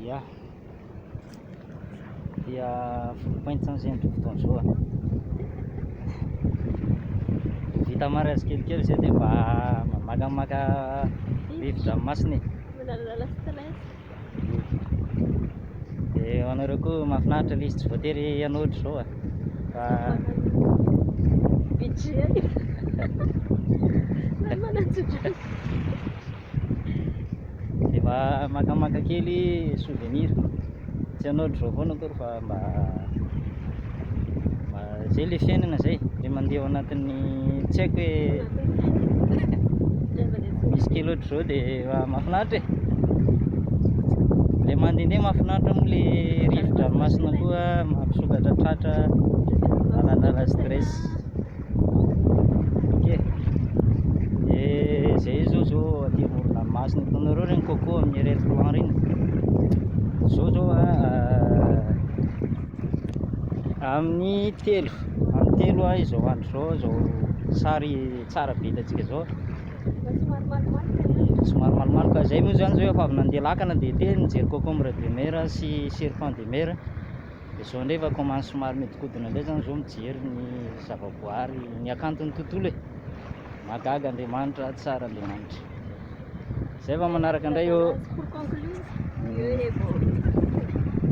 Ia. Dia Foulpointe zany zay amin'izao fotoana izao a. Vita mariazy kelikely zay dia mba makamaka rivo-dranomasina e. Manalala stress. Dia ho anareo koa mahafinaritra ilay izy tsy voatery hanao ohatr'izao a. Fa Budget. Manatsotra. Dia mba makamaka kely souvenir. Tsy hanao ohatr'izao foana akory fa mba mba zay le fiainana zay. Le mandeha ao anatin'ny tsy haiko hoe misy kely ohatr'izao dia efa mahafinaritra e. Le mandehandeha mahafinaritra moa le rivo-dranomasina koa mampisokatra tratra, manalala stress. Ok. Dia zay zao zao aty amoron-dranomasina. Hitanareo ireny coco amin'ny arrière plan ireny. Zao zao a amin'ny 3, amin'ny 3 a izao andro izao, izao sary tsara be hitantsika izao. Somary malomaloka ihany. Somary malomaloka. Zay moa zany zao efa avy nandeha lakana dia teny nijery concombre de mer sy serpent de mer. Dia zao indray efa commence somary mihodinkodina indray zany zao mijery ny zavaboary, ny hakanton'ny tontolo e. Mahagaga Andriamanitra, tsara Andriamanitra. Zay vao manaraka indray eo. Pour conclure, mieux est bon.